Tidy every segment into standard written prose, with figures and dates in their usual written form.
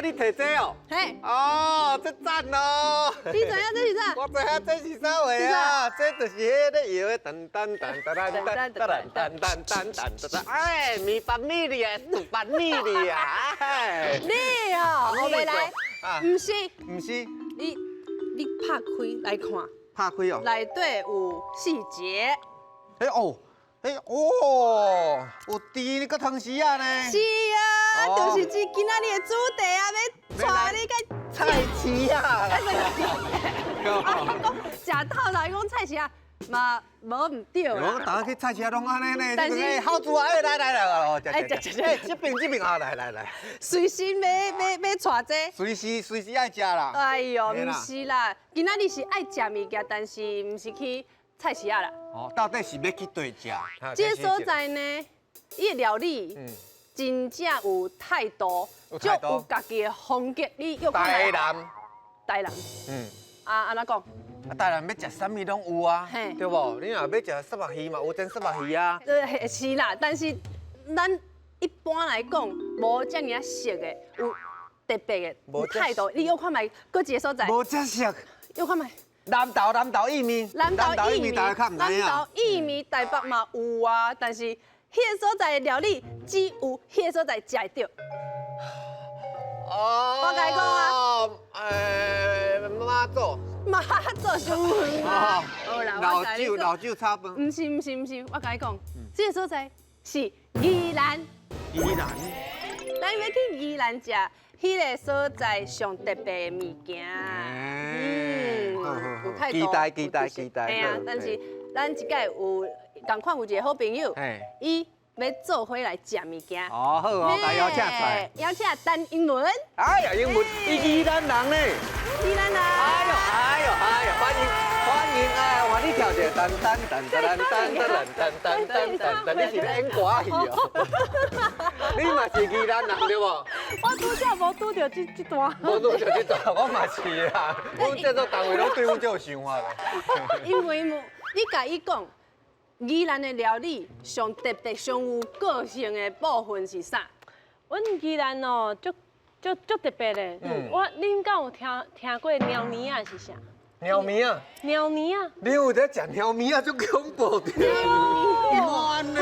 你提这哦？嘿。哦，这赞哦！你知影这是啥？我知影这是啥话啊？这就是彼个摇的噔噔噔噔噔噔噔噔噔噔噔噔。哎，mi familia，tu familia。哎。你哦，我袂来。毋是。毋是。你拍开来看。拍开哦。内底有细节。哎哦。哎哦，有甜阁汤匙仔呢。是啊，就是这今仔日的主题啊，欲带你去菜市仔。啊，讲食透来讲菜市仔嘛，无毋对啦。我逐日去菜市仔拢按呢呢。但是好煮啊，哎来来来，哦，食食食，哎这边这边啊，来来来。随时欲欲欲带这。随时随时爱食啦。哎哟，毋是啦，今仔日是爱食物件，但是毋是去菜市仔啦。哦，到底是欲去佗食？这个所在呢，伊的料理真正有态度，就有家己的风格。你又台南，台南，啊，按怎讲？啊，台南欲食啥物拢有啊，对无？你若欲食虱目鱼嘛，有煎虱目鱼啊。对，是啦，但是咱一般来讲，无遮尔仔熟的，有特别的，有态度。你又看觅，阁一个所在。无遮熟。又看觅。南投南投意面，南投意面，大家较毋知影。南投意面台北嘛有啊，但是彼个所在的料理只有彼个所在食会著。哦，我共你讲啊。妈祖。妈祖伤远啊！好啦，老酒老酒炒饭。毋是毋是毋是，我共你讲，这个所在是宜兰。宜兰。咱欲去宜兰食彼个所在上特别的物件。有态度。期待期待期待。嘿啊，但是咱这届有仝款有一个好朋友，伊欲做伙来食物件。哦，好哦，共邀请出来。邀请陈英文。哎呀，英文，伊宜兰人呢。宜兰人。哎呦哎呦哎呦，欢迎欢迎哎，换你跳一个噔噔噔噔噔噔噔噔噔噔，你是咧演歌仔戏哦？你嘛是宜兰人对无？我拄才无拄著这这段。无拄著这段，我嘛是啦。阮这做单位拢对阮这有想法啦。因为你共伊讲，宜兰的料理上特别、上有个性的部分是啥？阮宜兰哦，足足足特别的。我恁敢有听听过猫奶仔是啥？猫咪啊！猫奶仔！你有在食猫咪仔，足恐怖的。莫按呢，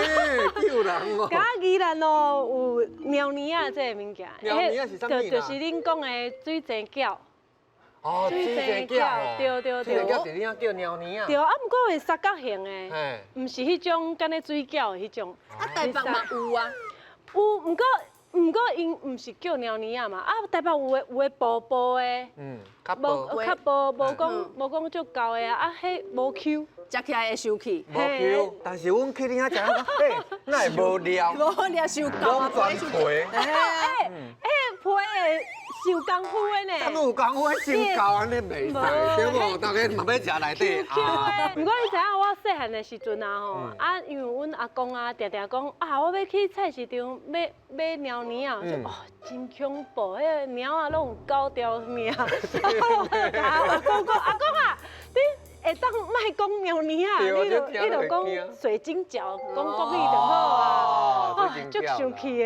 救人哦！佮宜兰哦，有猫奶仔这个物件。猫奶仔是啥物啦？就是恁讲的水煎饺。哦，水煎饺。对对对。水煎饺是恁遐叫猫奶仔。对啊，毋过会三角形的，毋是彼种敢若水饺的彼种。啊，台北嘛有啊。有，毋过。毋过𪜶毋是叫猫奶仔嘛，啊，台北有的有的薄薄的，较薄，较薄，无讲无讲足厚的啊，啊，彼无 Q，食起来会生气，无 Q，但是阮去恁遐食，欸，哪会无料？无料伤厚，拢全皮。欸，皮会受功夫的呢。他们有功夫，伤厚按呢袂使，对无？大家嘛欲食内底。 Q 的，毋过你知影我细汉的时阵啊吼，啊，因为阮阿公啊，定定讲啊，我欲去菜市场买买猫奶仔，就哦，真恐怖，彼个猫仔拢有狗条命。我就共阿公讲，阿公啊，你会当莫讲猫奶仔，你就你就讲水晶饺，讲国语就好啊。哦，足生气的。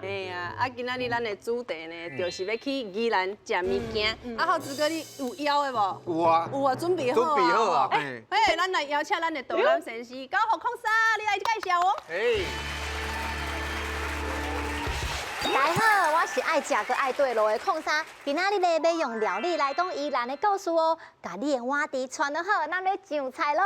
哎呀，啊，今仔日咱的主题呢，就是欲去宜兰食物件。啊，浩子哥，你有邀的无？有啊。有啊，准备好啊。准备好啊。哎，咱来邀请咱的导览先生九福空三，你来介绍哦。哎。大家好，我是爱食阁爱缀路的空三，今仔日咧欲用料理来讲宜兰的故事哦，共你的碗杼穿好，咱欲上菜囉。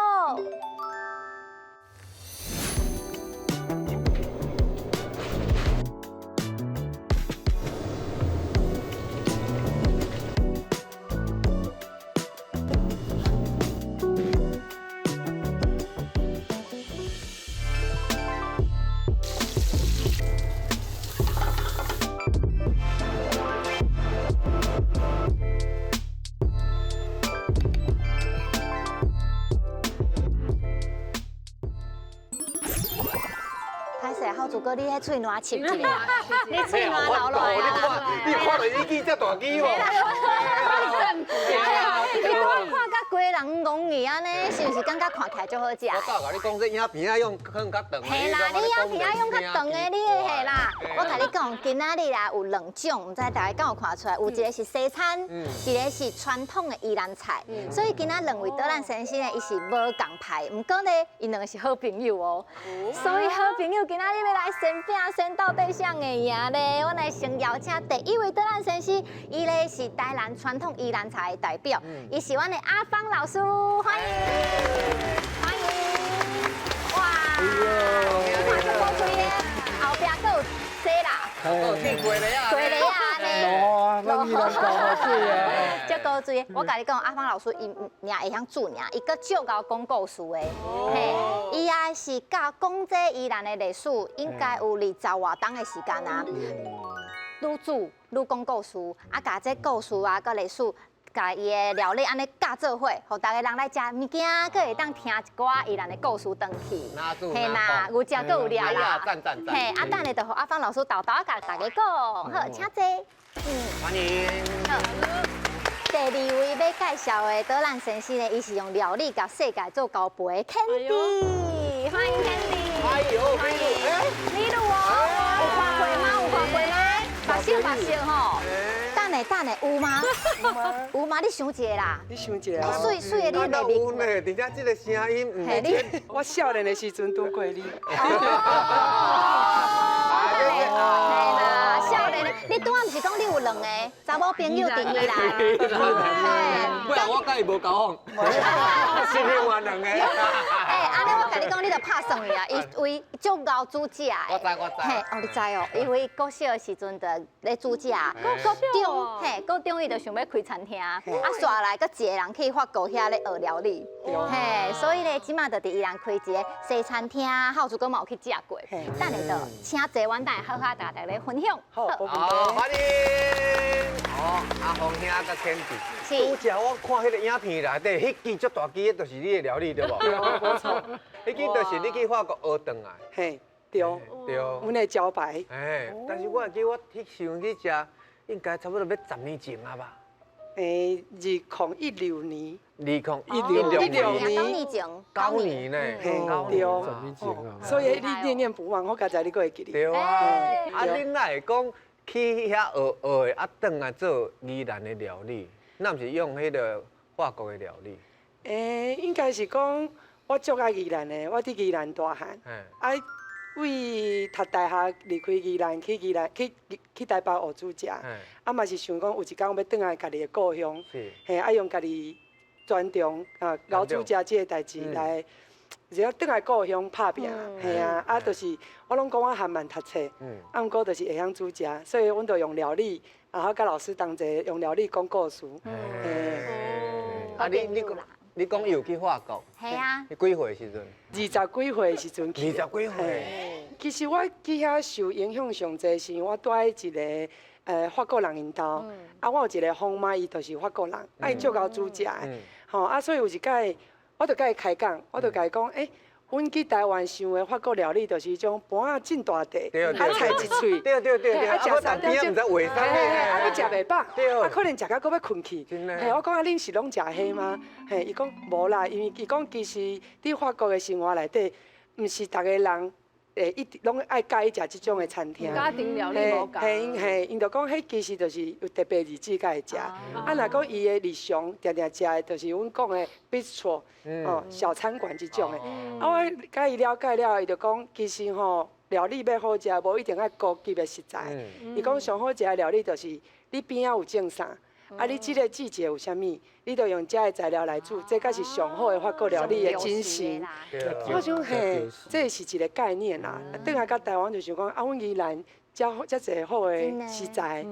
過你彼喙瀾切一下，你喙瀾流落來你啊！看，你看著伊支遮大支無？你看甲規人戇去按呢，是毋是感覺看起來足好食？我早共你講，這影片仔用可能較長。嘿啦，你影片仔用較長的，你的嘿啦。我共你講，今仔日啦有兩種，毋知大家敢有看出來？有一個是西餐，一個是傳統的宜蘭菜。所以今仔兩位導覽先生呢，伊是無仝派，毋過呢，𪜶兩個是好朋友哦。所以好朋友今仔日欲來先拼先鬥底誰會贏咧。我來先邀請第一位導覽先生，伊咧是台南傳統宜蘭菜的代表，伊是阮的阿芳老師，歡迎歡迎。哇！你看這高水的，後壁閣有這啦，哦，見過咧啊，過咧啊呢。落啊，咱宜蘭高水啊。這高水，我共你講，阿芳老師伊爾會曉煮爾，伊閣足𠢕講故事的。嘿，伊也是教講這宜蘭的歷史，應該有二十外冬的時間啊。愈煮愈講故事，啊，共這故事啊，佮歷史。共伊的料理按呢夾做伙，予逐个人來食物件，閣會當聽一寡宜蘭的故事轉去。嘿啦，有食閣有料啦。讚讚讚！嘿，啊，等下就予阿芳老師沓沓仔共大家講。好，請坐。歡迎。好。第二位欲介紹的導覽先生呢，伊是用料理共世界做交陪的 Candy，歡迎 Candy。哎呦，歡迎。你有哦？有看過嗎？有看過嗎？目熟目熟吼。等下等下，有嗎？有嗎？你想一下啦。你想一下。你媠媠的，你袂有呢，而且這個聲音，嘿，你我少年的時陣拄過你。哦。嘿啦，少年的，你拄仔毋是講你有兩個查某朋友佇宜蘭？不然我佮伊無交往。是另外兩個。欸，按呢我共你講，你著拍算伊啊，伊為足𠢕煮食的。我知我知。嘿，哦，你知哦，因為國小的時陣就咧煮食，國中嘿，國中伊就想欲開餐廳，啊，煞來閣一個人去法國遐咧學料理，嘿，所以咧，這馬就佇宜蘭開一个西餐廳，好處閣嘛有去食過。等下就請坐，阮等下好好共大家分享。好，好，歡迎。哦，阿芳兄佮 Candy。是。拄才我看彼个影片內底，彼支足大支，彼就是你的料理對無？無錯。彼支就是你去法國學轉來。嘿，對。對。阮的招牌。哎，但是我會記我彼時陣去食，應該差不多欲10年前啊吧。欸，2016年。2016年。 9年前。 9年呢？對。10年前啊。所以你念念不忘，我剛才你閣會記得。對啊。啊，恁哪會講去遐學學的，啊，轉來做宜蘭的料理？那毋是用彼个法國的料理？欸，應該是講我足愛宜蘭的，我佇宜蘭大漢。啊，為讀大學離開宜蘭去宜蘭去去台北學煮食。啊嘛是想講有一工欲轉來家己的故鄉，嘿，啊用家己專長啊，𠢕煮食這个代誌來，就轉來故鄉拍拚，嘿啊，啊就是我攏講我含慢讀冊，啊毋過就是會曉煮食，所以阮就用料理，然後佮老師同齊用料理講故事。啊，你講伊有去法國？係啊。你幾歲時陣？二十幾歲時陣去。二十幾歲。其實我去遐受影響上濟，是因為我住佇一个法國人𪜶兜，啊，我有一个風媽，伊就是法國人，啊，伊足𠢕煮食的，吼，啊，所以有一擺，我就佮伊開講，我就共伊講，欸，阮去台灣想的法國料理，就是彼種盤仔真大塊，啊菜一喙，對，啊食3點鐘，啊啊閣食袂飽，啊可能食甲閣欲睏去，嘿，我講啊，恁是攏食彼嗎？嘿，伊講無啦，因為伊講其實佇法國的生活內底，毋是逐个人會一直攏愛佮意食這種的餐廳。家庭料理無仝。嘿，嘿，𪜶就講彼其實就是有特別日子才會食。啊，若講伊的日常定定食的，就是阮講的 bistro，哦，小餐館這種的。啊，我共伊了解了，伊就講其實吼，料理欲好食，無一定愛高級的食材。伊講上好食的料理就是你邊仔有種啥，啊，你這个季節有啥物，你就用遮的材料來煮，這才是上好的法國料理的精神。我想嘿，這是一个概念啦。轉來到台灣就想講，啊，阮宜蘭遮遮濟好的食材，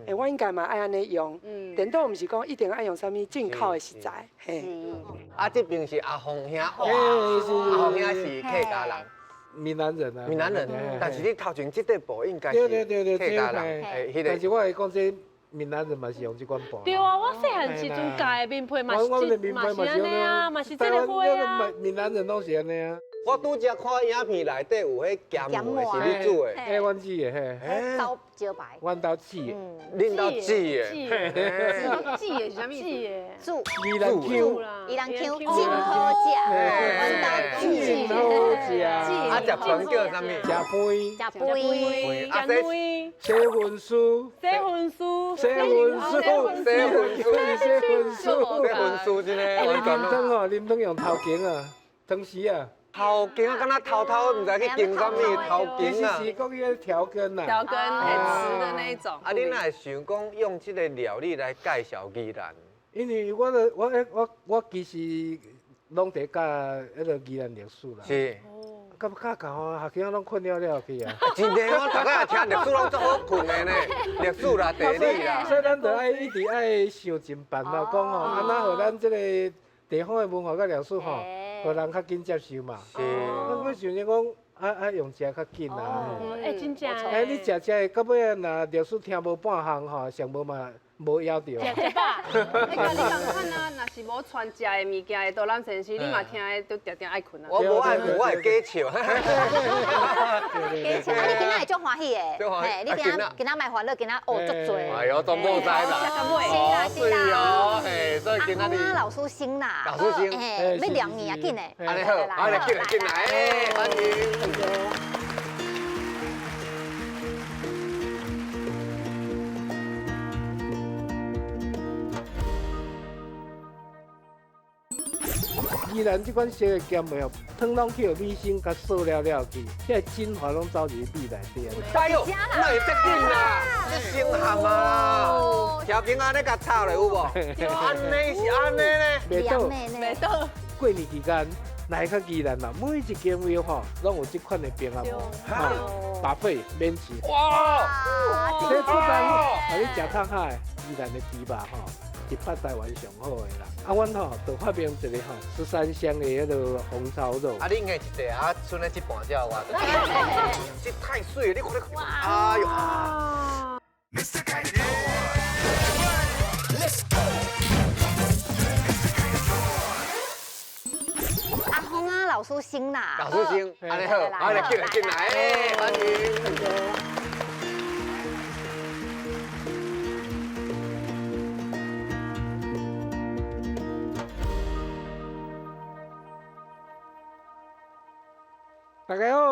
欸，我應該嘛愛按呢用。顛倒毋是講一定愛用啥物進口的食材。嘿。啊，這邊是阿鳳兄，哇，阿鳳兄是客家人。閩南人啊。閩南人，但是你頭前這塊布應該是客家人。但是我會講這閩南人嘛是用這款布。對啊，我細漢時陣蓋的棉被嘛是這，嘛是按呢啊，嘛是這个花啊。閩南人攏是按呢啊。我拄才看影片內底有彼鹹糜是你煮的，欸，阮煮的嘿，兜招牌，阮兜煮的，恁兜煮的，煮的是啥物？煮，宜兰腔，宜兰腔真好食，阮兜煮真好食。啊，食飯叫啥物？食飯，食飯，啊，洗文書，洗文書，洗文書，洗文書，洗文書，洗文書真的。你啉湯哦，啉湯用頭前啊，湯匙啊。頭羹啊，敢若偷偷毋知去羹啥物頭羹啊。其實是講伊個調羹啦。調羹很直的那一種。啊，你哪會想講用這個料理來介紹宜蘭？因為我我我我其實攏佇教彼個宜蘭歷史啦。是。甲教教吼，學生攏睏了了去啊。真的，我逐擺聽歷史攏足好睏的呢，歷史啦、地理啦。所以咱就愛一直愛想盡辦法講吼，按怎予咱這個地方的文化佮歷史吼，予人較緊接受嘛。是。我想著講，啊用食較緊啊。欸，真正。欸，你食食的，到尾啊，若歷史聽無半項吼，上無嘛無枵著。食一飽。你共款啊，若是無傳食的物件的導覽先生，你嘛聽的都定定愛睏啊。我無愛睏，我會假笑。假笑，啊！你今仔會足歡喜的，嘿，你今仔今仔莫煩惱，今仔學足濟。哎呦，全部知啦。是啦是啦。嘿，所以今仔日。阿老師先啦。老師先。嘿，欲量你啊，緊的。按呢好，按呢緊來緊來，哎，歡迎。宜蘭這款色的鹹糜哦，湯攏去予米星共臊了了去，彼个精華攏走入米內底。哎呦，哪會遮緊啦？這生譀啊！調羹按呢共炒咧有無？按呢是按呢咧。袂倒，袂倒。過年期間來較宜蘭啦，每一間廟吼攏有這款的冰仔饃，白費免錢。哇！這不但予你食湯海，宜蘭的豬肉吼。是北台灣上好的啦，啊，阮吼就發明一個吼13香的彼个紅燒肉。啊，你應該一塊啊，賰咧這半只我。這太水了，你看你看，哎呦！阿峰啊，老師先啦。老師先，按呢好，按呢進來進來，歡迎。大家好，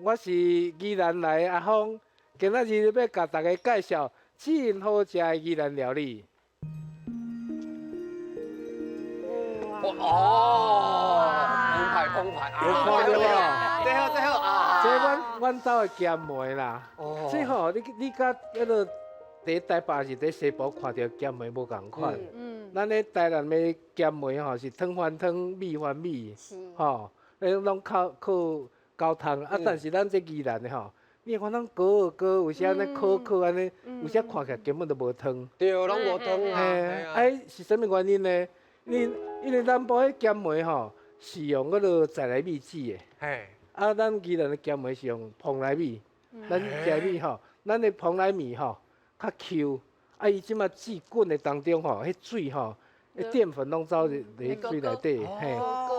我是宜蘭來的阿峰，今仔日欲共大家介紹真好食的宜蘭料理。哦，澎湃澎湃，有看到無？這好這好啊！這阮兜的鹹糜啦，這吼你佮彼个佇台北是佇西部看著鹹糜無仝款。嗯。咱咧台南的鹹糜吼是湯番湯，米番米，吼，彼攏靠靠高湯啊，但是咱這宜蘭的吼，你看咱高高，有時按呢烤烤按呢，有時看起來根本就無湯。對，攏無湯啊。嘿，啊，是啥物原因呢？因為南部彼鹹糜吼是用彼个在來米煮的。嘿。啊，咱宜蘭的鹹糜是用蓬萊米，咱食的米吼，咱的蓬萊米吼較 Q，啊，伊這馬煮滾的當中吼，彼水吼，彼澱粉攏走入水內底，嘿。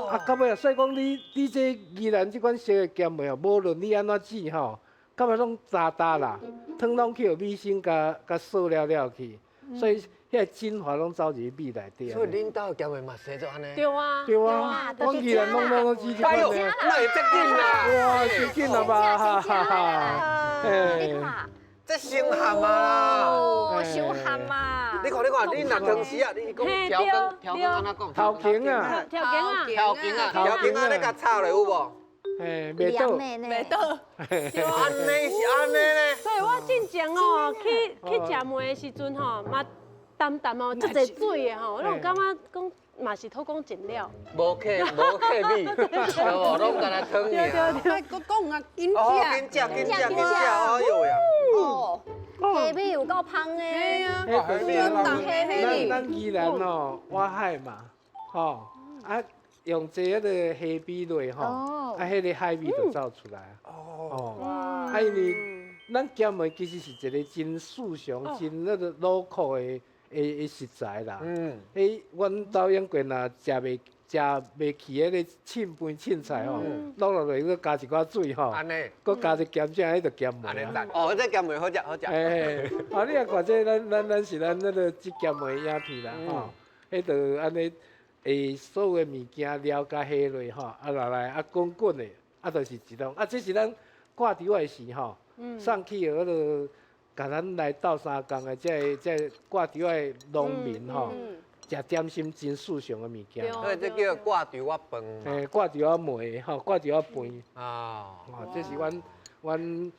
啊，到尾啊，所以講你這宜蘭這款色的鹹糜哦，無論你按怎煮吼，到尾攏焦焦啦，湯攏去予米星共臊了了去，所以彼个精華攏走入米內底。所以恁兜的鹹糜嘛生做按呢？對啊，對啊，阮宜蘭攏煮這款的。哎呦，哪會遮緊啦？哇，真緊了吧？哈哈哈。你看，這生譀啊！哦，傷譀啊！你看，你看，你若湯匙啊，你講調羹，調羹按怎講？頭羹啊，調羹啊，調羹啊，調羹啊，你共炒咧有無？嘿，袂倒，袂倒。按呢是按呢咧。所以我進前哦，去食糜的時陣吼，嘛淡淡哦，足濟水的吼，我攏感覺講嘛是土講盡了。無客無客米，對無？攏干焦湯爾。對對對，閣講啊，緊食，緊食緊食緊食，哎呦呀！哦，蝦米有夠芳的。嘿啊，咱宜蘭吼，挖海嘛，吼啊，用這彼個蝦米落吼，啊，彼个海味就走出來。哦，啊，因為咱鹹糜其實是一個真素常、真那個老苦的食材啦。嗯。彼阮兜養過若食袂食袂去彼个凊饭凊菜吼，攏落來閣加一寡水吼，按呢，閣加一鹹醬，彼就鹹糜啊。哦，這鹹糜好食，好食。欸，啊，你若看這咱咱咱是咱那個這鹹糜影片啦，吼，彼就按呢，所有的物件料共下落吼，啊落來啊滾滾的，啊就是一種，啊這是咱掛柱仔的時吼，送去的彼个，共咱來鬥相共的這个這个掛柱仔的農民吼。食點心真時尚的物件，所以這叫掛柱仔飯。嘿，掛柱仔糜吼，掛柱仔飯。啊，哦，這是阮阮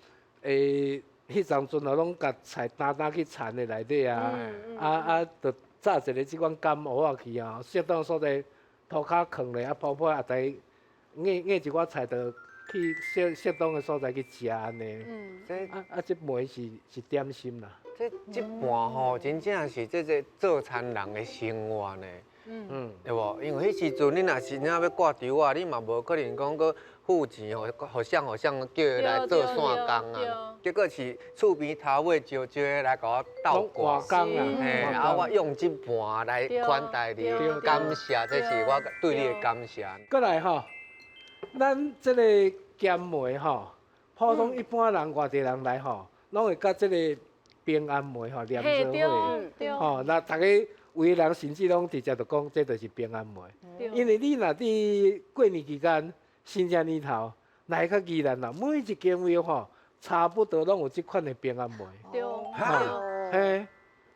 彼當陣啊，攏共菜擔擔去田的內底啊，啊啊，就紮一个這款甘芋仔去啊，適當所在塗跤囥咧，啊泡泡啊，逐硬硬一寡菜，就去適適當的所在去食按呢。啊啊，這糜是是點心啦。這這盤吼，真正是這個做田人的生活呢。嗯，對無？因為彼時陣你若是真欲掛柱仔，你嘛無可能講閣付錢予予誰予誰叫伊來做散工啊。結果是厝邊頭尾招招來共我鬥掛工啊，嘿，啊我用這盤來款待你，感謝，這是我對你的感謝。閣來吼，咱這個鹹糜吼，普通一般人外地人來吼，攏會佮這個平安糜吼連做伙，吼，那逐家有的人甚至攏直接就講，這就是平安糜。因為你若佇過年期間、新正年頭來較宜蘭啦，每一間廟吼，差不多攏有這款的平安糜。對，嘿，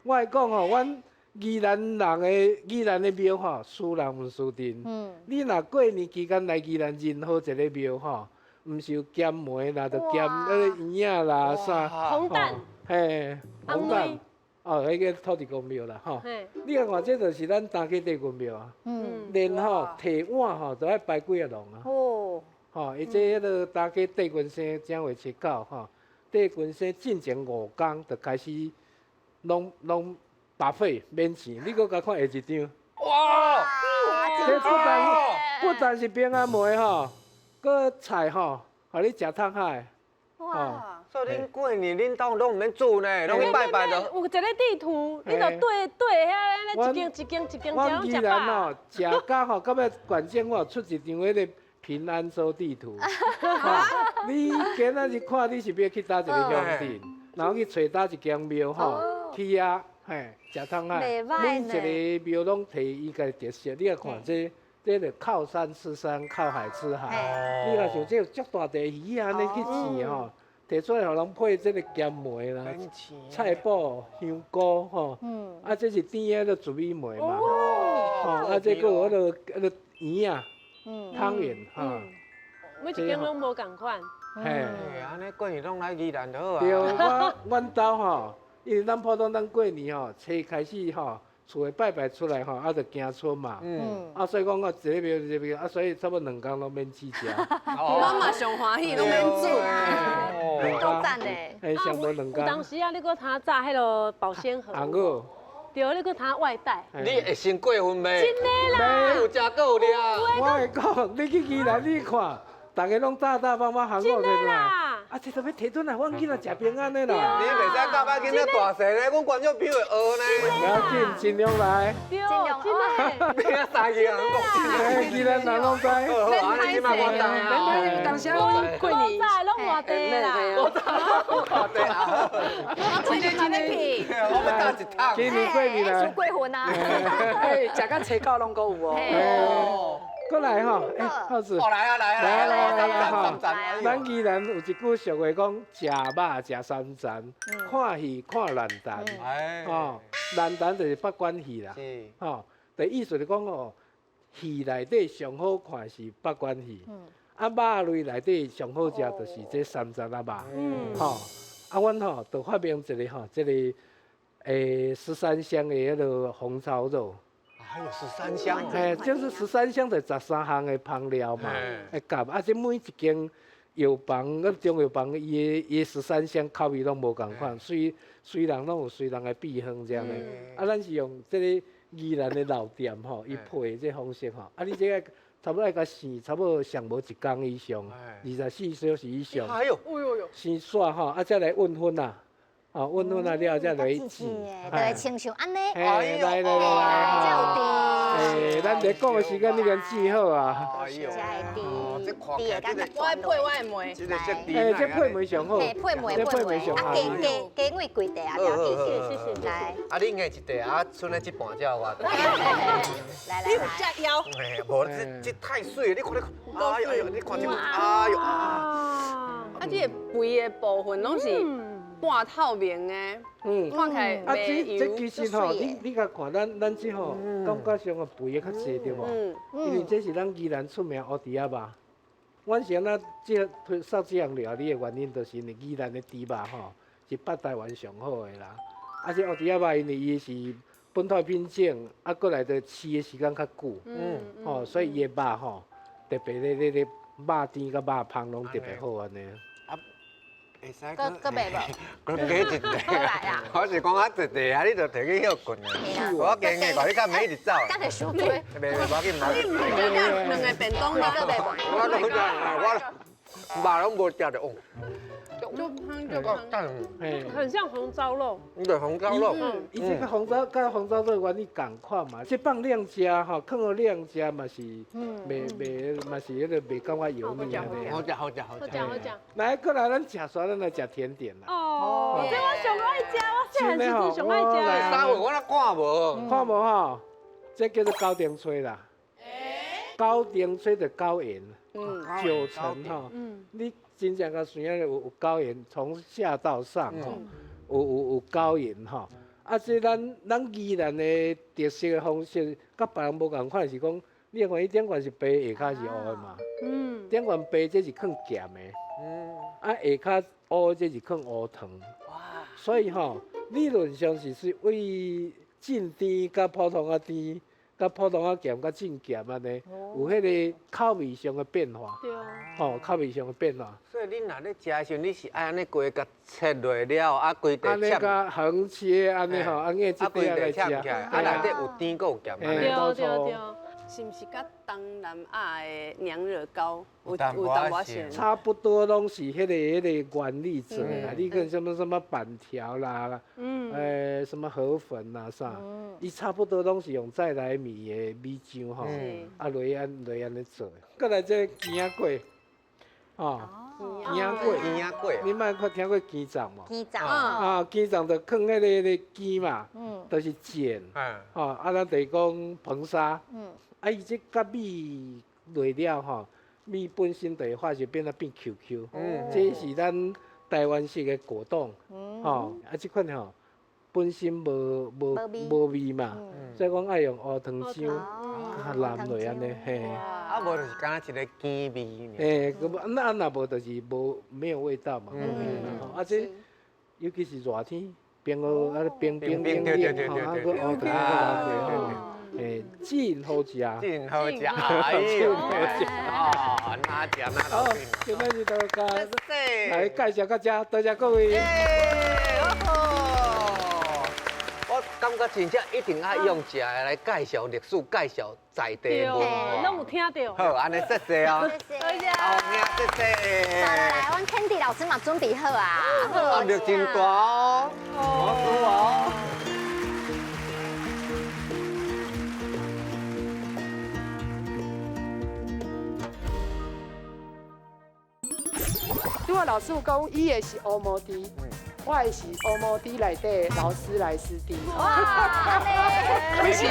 我會講吼，阮宜蘭人的宜蘭的廟吼，輸人毋輸陣。你若過年期間來宜蘭任何一個廟吼，毋是有鹹糜啦，就鹹彼個圓仔啦啥。紅蛋。嘿，紅蛋，哦，彼個土地公廟啦，吼。你看看，這就是咱大溪帝君廟啊。連吼提碗吼都愛排幾个龍啊。哦。吼，伊這彼个大溪帝君生正月初九吼，帝君生進前五工就開始攏攏 buffet 免錢，你閣共看下一張。哇！這不但不但是平安糜吼，閣菜吼，予你食通海。哇！所以恁過年恁兜攏毋免煮呢，攏去拜拜就。有一个地圖，你就對對遐，按呢一間一間一間這樣食飽。吼，食到吼，到尾縣政府出一張彼个平安州地圖。你今仔日看你是欲去佗一個鄉鎮，然後去揣佗一間廟吼，去遐嘿食通海，每一个廟攏提伊家特色。你若看這。這就靠山吃山，靠海吃海。你若像這足大塊魚按呢去煎吼，提出來予人配這個鹹糜啦、菜脯、香菇吼。啊，這是甜的，就糯米糜嘛。吼，啊，這閣有彼个彼个圓仔、湯圓吼。每一間攏無仝款。嘿，按呢過年攏來宜蘭就好啊。對，我阮兜吼，因為咱普通咱過年吼，初開始吼。厝的拜拜出來吼，啊，就行村嘛，啊，所以講我一个廟一个廟，啊，所以差不多兩工攏免煮食。我嘛上歡喜，攏免煮，夠讚的。嘿，上無兩工。有當時啊，你閣通紮彼个保鮮盒。紅蚵。對，你閣通外帶。你會先過分袂？真的啦。有食閣有掠。我會講，你去宜蘭你看，逐家攏大大方方紅蚵提來。啊，這都欲提轉來，阮囡仔食平安的啦。你袂使教歹囡仔大細咧，阮觀眾朋友會學呢。不要緊，盡量來。對，真的。變啊三個人講。宜蘭人攏知。好，按呢這擺我知啊。當時阮過年。攏外地啦。我外地啊。我過年嘛欲去。我欲搭一桶。今年過年來。過分啊。哎，食到初九攏閣有哦。閣來吼，欸，浩子，來啊來啊來啊來啊！咱宜蘭有一句俗話講，食肉食三層，看戲看爛陳，哦，爛陳就是北管戲啦，吼，的意思就講哦，戲內底上好看是北管戲，啊，肉類內底上好食就是這三層仔肉，吼，啊，阮吼就發明一個吼，這個十三香的彼个紅燒肉。還有十三香，嘿，就是十三香就十三項的烹料嘛，會夾啊，這每一間藥房、中藥房，伊的伊的十三香口味攏無仝款，隨隨人攏有隨人的秘方這樣的。啊，咱是用這个宜蘭的老店吼，伊配的這方式吼，啊，你這个差不多愛共生，差不多上無一工以上，24小時以上。哎喲，生煞吼，啊，再來運粉啊，哦，溫溫啊了才落去煮，對，親像按呢，來來來來，才有甜。欸，咱咧講的時間已經煮好啊。哎呦，這甜，甜的感覺。我愛配我的糜。這個設定。欸，這配糜上好。配糜配糜，啊加加加味規塊啊，了解。謝謝。來。啊，你硬一塊啊，剩的這半只我。來來來。你有食枵？嘿，無，這太水了，你看你看，哎呦哎呦，你看這，哎呦啊。啊，這個肥的部分攏是半透明的，看起來啊，這其實吼，你共看咱這吼，感覺上個肥的較濟對無？因為這是咱宜蘭出名烏豬仔肉。阮是按怎這推送這項料理的原因，就是因為宜蘭的豬肉吼是北台灣上好的啦。啊，這烏豬仔肉因為伊是本土品種，啊，閣來就飼的時間較久，吼，所以伊的肉吼特別咧咧咧肉甜佮肉芳攏特別好按呢。會使閣袂無？閣加一塊。我是講啊，一塊啊，你就提去歇睏啊。我驚的，看你較免一直走。等下傷濟。袂袂，無要緊，無要緊。你毋是食兩個便當嗎？閣袂無？我攏食，我肉攏無食著。就香就香，很像紅糟肉。對，紅糟肉。伊這個紅糟佮紅糟肉原理仝款嘛。這放涼食吼，囥予涼食嘛是，袂袂嘛是彼個袂感覺油膩按呢。好食好食好食。好食好食。來，過來，咱食煞，咱來食甜點啦。哦，這我上愛食，我細漢時陣上愛食。三位我哪看無？看無吼，這叫做九重炊啦。九重炊就九鹽，九層吼。你真正共想有九鹽，從下到上吼，有九鹽吼。啊，這咱宜蘭的特色的方式，佮別人無仝款，是講，你看伊頂懸是白，下跤是烏的嘛。頂懸白這是放鹹的。啊，下跤烏這是放烏糖。所以吼，理論上是為正甜佮普通仔甜。佮普通仔鹹，佮正鹹按呢，有彼个口味上的變化。對。吼，口味上的變化。所以恁若咧食的時陣，你是愛按呢規个切落了，啊規塊按呢共橫切按呢吼，按呢這塊來食。啊內底有甜閣有鹹。對對對。是毋是佮東南亞的娘惹糕有淡薄仔像？差不多攏是彼个原理做的啦。你看什麼什麼板條啦，什麼河粉啦啥，伊差不多攏是用再來米的米漿吼，啊落去按落按呢做。閣來這個羹仔粿，哦，羹仔粿，羹仔粿，你捌看聽過羹粽無？羹粽啊，羹粽就囥彼个羹嘛，就是鹼，吼，啊咱就是講硼砂。啊！伊這佮米落了吼，米本身就會發酵變啊變 Q Q，這是咱台灣式的果凍，吼啊！這款吼本身無味嘛，所以講愛用烏糖漿較淋落按呢，嘿。啊，無就是敢若一个羹味。嘿，那若無就是無沒有味道嘛，無味嘛。啊，這尤其是熱天，冰啊冰冰冰冷，吼啊閣烏糖閣淋落去。欸，真好食，真好食，哎呦，哦，哪食哪好，今仔日就共来介绍到这，多谢各位。我感觉真正一定爱用食的来介绍历史，介绍在地文化。攏有听著。好，按呢谢谢哦。谢谢。好，谢谢。来来来，阮 Candy 老师嘛准备好啊。压力真大哦。好哦。拄仔老师有讲，伊的是乌毛猪，我的是乌毛猪内底劳斯莱斯猪。哇！你是我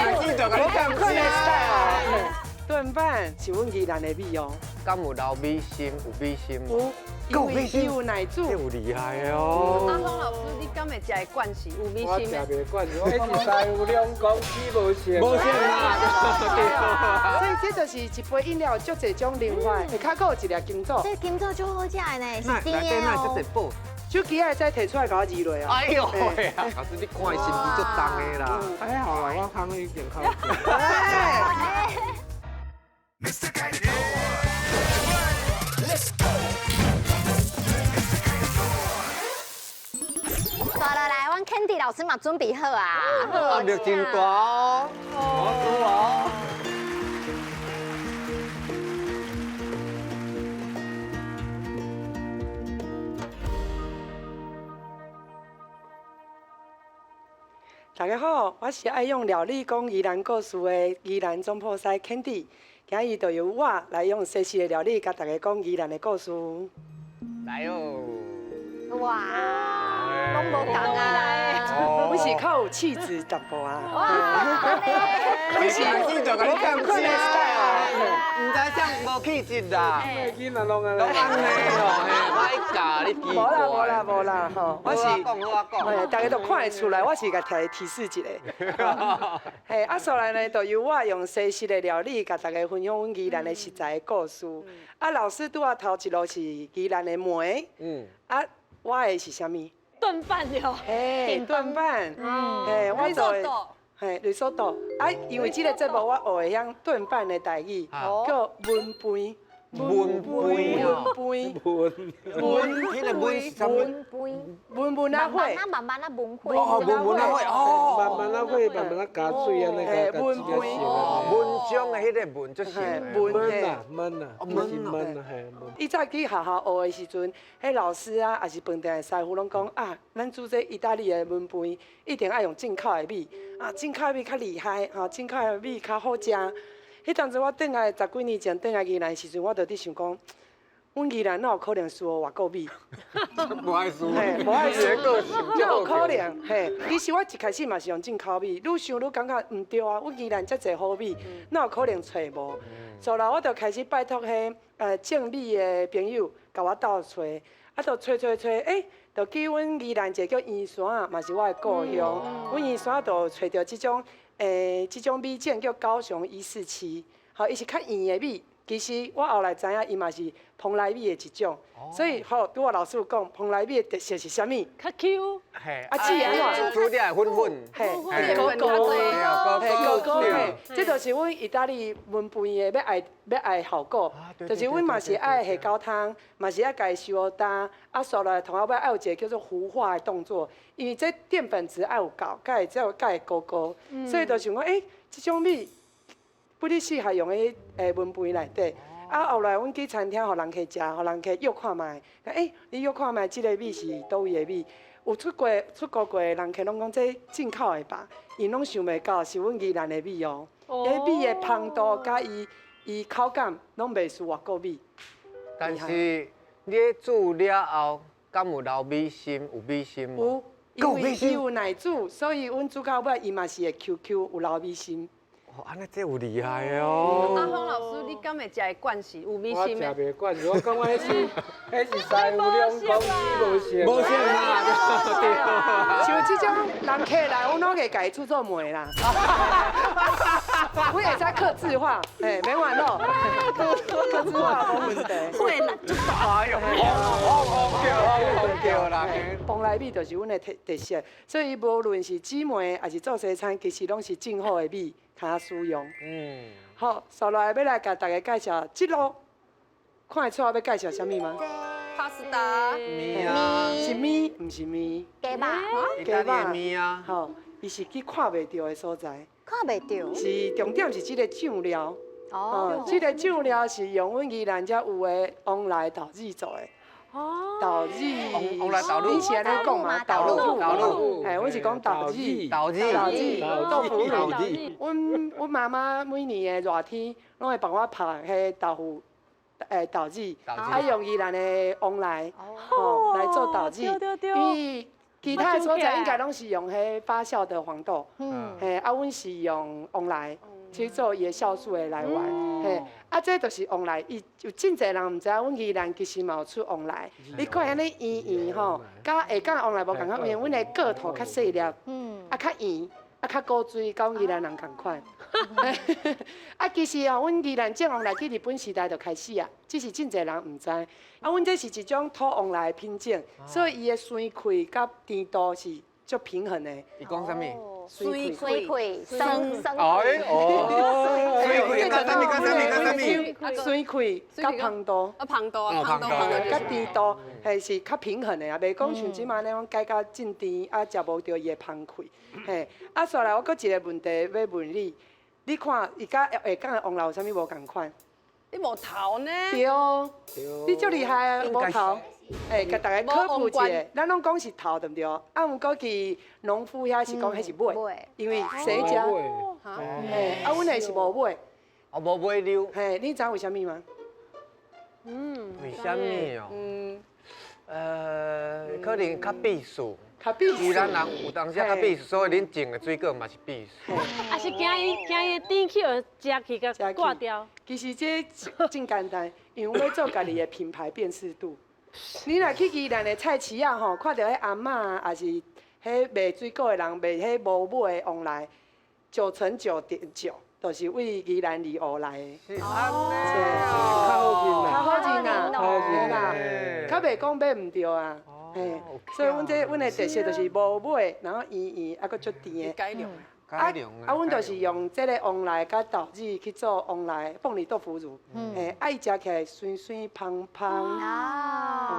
共款的 style。炖饭是阮宜兰的米哦。敢有留米心？有米心无？有，因为伊有奶柱。这有厉害的哦。阿峰老师，你敢会食会惯是有米我心的？食袂惯，我是三有两公起无线。无线啦。所以这就是一杯饮料，足济种灵活，下跤阁有一粒金枣。这金枣足好食的呢，是甜的哦。这济宝。手机会使提出来共我记落啊！哎呦喂啊！老师，你看伊心机足重的啦。还好啦，我空已经较。大落來，阮 Candy 老師嘛準備好啊。壓力真大哦，好哦。大家好，我是愛用料理講宜蘭故事的宜蘭總鋪師 Candy，今日就由我來用西式的料理，共大家講宜蘭的故事。來哦！哇，攏無仝啊！我是較有氣質淡薄啊。哇，你是就共你講聲啊，毋知啥無氣質啦。囡仔攏按呢，攏按呢哦，嘿，歹教你奇怪。無啦無啦無啦吼，我是講好啊講。大家都看會出來，我是共提提示一下。嘿，啊，所來呢，就由我用西式的料理，共大家分享阮宜蘭的食材的故事。啊，老師拄仔頭一路是宜蘭的糜。啊，我的是啥物？燉飯喲。嘿，燉飯。嘿，我做的。嘿，雷索多。啊，因為這個節目我學會曉燉飯的台語，叫燜飯。燜飯哦。燜燜。燜，彼个燜是啥物？燜燜仔火。慢慢慢啊燜火。哦，燜燜仔火哦。慢慢仔火，慢慢仔加水按呢，共共煮較熟。燜漿的彼个燜足熟。燜啊燜啊，是燜啊嘿。以早去學校學的時陣，彼老師啊，抑是飯店的師傅攏講啊，咱煮這意大利的燜飯，一定愛用進口的米，啊，進口的米較厲害，吼，進口的米較好食。彼當陣我轉來十幾年前轉來宜蘭的時陣，我就佇想講，阮宜蘭哪有可能輸予外國米？無愛輸，嘿，無愛輸，哪有可能？嘿，其實我一開始嘛是用進口米，愈想愈感覺毋對啊！阮宜蘭遮濟好米，哪有可能揣無？後來我就開始拜託彼種米的朋友，共我鬥揣，啊，就揣揣揣，欸，就去阮宜蘭一个叫圓山，嘛是我的故鄉。阮圓山就揣著這種。這種米種叫高雄147，吼，伊是較圓的米。其實我後來知影，伊嘛是蓬萊米的一種。所以吼，拄仔老師有講，蓬萊米的特色是啥物？較 Q。嘿。啊，煮按怎？煮了會粉粉。嘿，糊糊。嘿，糊糊嘿，這就是阮意大利燜飯的欲愛效果，就是阮嘛是愛下高湯，嘛是愛共伊收焦，啊，煞來頭仔尾愛有一個叫做糊化的動作，因為這澱粉質愛有夠，才會才會糊糊，所以就想講，欸，這種米不哩適合用佇燜飯內底。啊，後來阮去餐廳，予人客食，予人客約看覓，欸，你約看覓，這個米是佗位的米？有出國過的人客攏講這進口的吧？𪜶攏想袂到是阮宜蘭的米哦。彼米的芳度佮伊口感攏袂輸外國米。但是你煮了後，敢有留米心？有米心無？有，因為伊有奶煮，所以阮煮到尾伊嘛是會 Q Q 有留米心。哦，按呢這有厲害的哦。阿芳老師，你敢會食會慣是有米心的？我食袂慣，我感覺彼是師傅兩公米無熟。無熟啦，對。像這種人客來，阮攏會共伊煮做糜啦。阮會使客製化，嘿，免煩惱。客製化無問題。會啦，就大。哎喲，好好叫，好叫啦。蓬萊米就是阮的特色，所以無論是煮糜抑是做西餐，其實攏是真好的米，較使用。好，接落來欲來共大家介紹這路，看會出來欲介紹啥物嗎？帕斯達。麵啊。是麵，毋是麵。雞肉。意大利麵啊。吼，伊是去看袂著的所在。看袂著。是重點是這个醬料。哦。這个醬料是用阮宜蘭遮有的旺來豆子做的。哦。豆子。旺來豆乳。你是按呢講嗎？豆乳。豆乳。嘿，阮是講豆子。豆子。豆子。豆腐乳。阮媽媽每年的熱天，攏會幫我拍彼豆腐，豆子，啊用宜蘭的旺來，吼來做豆子。因為其他的所在應該攏是用彼發酵的黃豆，嘿，啊，阮是用旺來去做伊的酵素的來源，嘿，啊，這就是旺來，伊有真濟人毋知影，阮宜蘭其實嘛有出旺來，你看按呢圓圓吼，佮下港旺來無仝款，因為阮的個頭較細粒，啊較圓，啊較古錐，佮阮宜蘭人仝款。啊，其實哦，阮宜蘭種旺來去日本時代就開始啊，只是真濟人毋知。啊，阮這是一種土旺來的品種，所以伊的酸氣佮甜度是足平衡的。伊講啥物？酸氣，酸酸哎哦，酸氣佮啥物？佮啥物？佮啥物？酸氣佮芳度。啊，芳度啊，芳度，佮甜度，嘿是較平衡的啊，袂講像這馬那種改甲真甜，啊食無著伊的芳氣。嘿，啊，煞來我閣一個問題欲問你，你看伊佮下港的旺來有啥物無仝款？你無頭呢？對，你足厲害啊，無頭。欸，共大家科普一下，咱攏講是頭對毋對？啊，毋過去農夫遐是講彼是尾，因為生食，嘿，啊，阮的是無尾，哦，無尾溜。嘿，你知為啥物嗎？嗯，為啥物哦？可能較避暑。較避暑。宜蘭人有當時較避暑，所以恁種的水果嘛是避暑。啊是驚伊驚伊甜去予食去共掛掉。其實這真簡單，因為欲做家己的品牌辨識度。你若去宜蘭的菜市仔吼，看著彼阿嬤，抑是彼賣水果的人賣彼無尾的旺來，99.9，就是為宜蘭二湖來的。是按呢，較好認較好認啦，較好認啦，較袂講買毋著啊。嘿，所以阮這阮的特色就是無尾，然後圓圓，啊閣足甜的。改良。啊啊，阮就是用這个旺來佮豆子去做旺來鳳梨豆腐乳，嘿，啊伊食起來酸酸芳芳，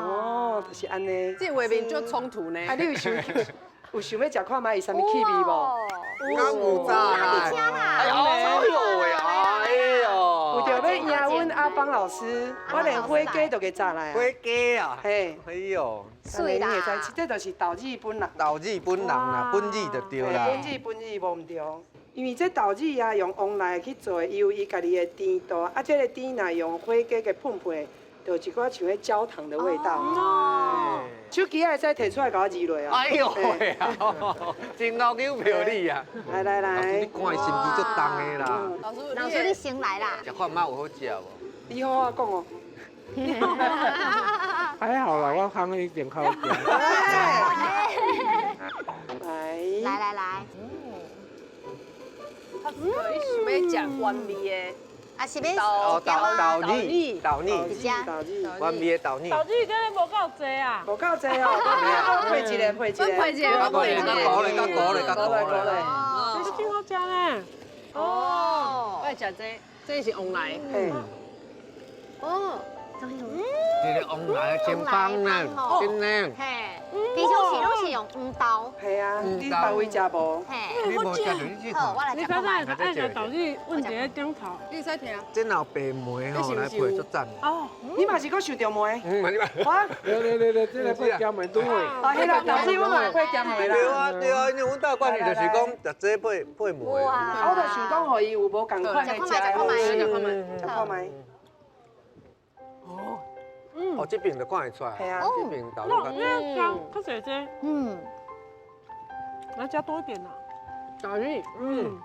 哦，就是按呢。這畫面足衝突呢。啊，你有想有想欲食看覓伊啥物氣味無？敢有早啦？哎喲喂，哎喲！有著欲贏阮阿邦老師，我連火雞都共炸來啊！火雞啊！嘿，哎喲，媠啦！這就是豆子本人。豆子本人啦，本子就對啦。本子本子無毋對，因為這豆子啊，用旺來去做的，伊有伊家己的甜度，啊，這个甜若用火雞給噴噴，就有一寡像彼焦糖的味道。哦。手機會使提出來共我試落啊！哎喲喂啊，真𠢕有票你啊！來來來，你看伊心機足重的啦。老師，老師你先來啦。食看覓有好食無？你好好講哦。還好啦，我烘一定較好食。來來來來，嗯，你想欲食原味的？啊是欲豆豆豆乳，豆乳，豆乳，原味的豆乳。豆乳敢若無夠濟啊？無夠濟哦，配一個，配一個，配一個，配一個，較糊咧，較糊咧，較糊咧。這真好食呢。哦，我愛食這，這是旺來。哦。這个旺來真香呢，真的。嘿，平常時攏是用黃豆。係啊，你別位食無？嘿，你無食就你試好，我來你食看覓。剛才愛食豆子，阮佇咧頂頭。你會使聽。這若有白糜吼來配足讚。哦，你嘛是閣想著糜？嗯，嘛我。對對對對，這个配鹹糜拄好。啊，彼个豆子我嘛會配鹹糜啦。對啊對啊，因為阮兜慣例就是講食這配配糜。哇！我就想講，予伊有無仝款的食的方式。食看覓，食看覓。哦，哦，這邊就看會出來，係啊，這邊豆乳較多。較濟這，嗯，來加多一點啦。豆乳，嗯，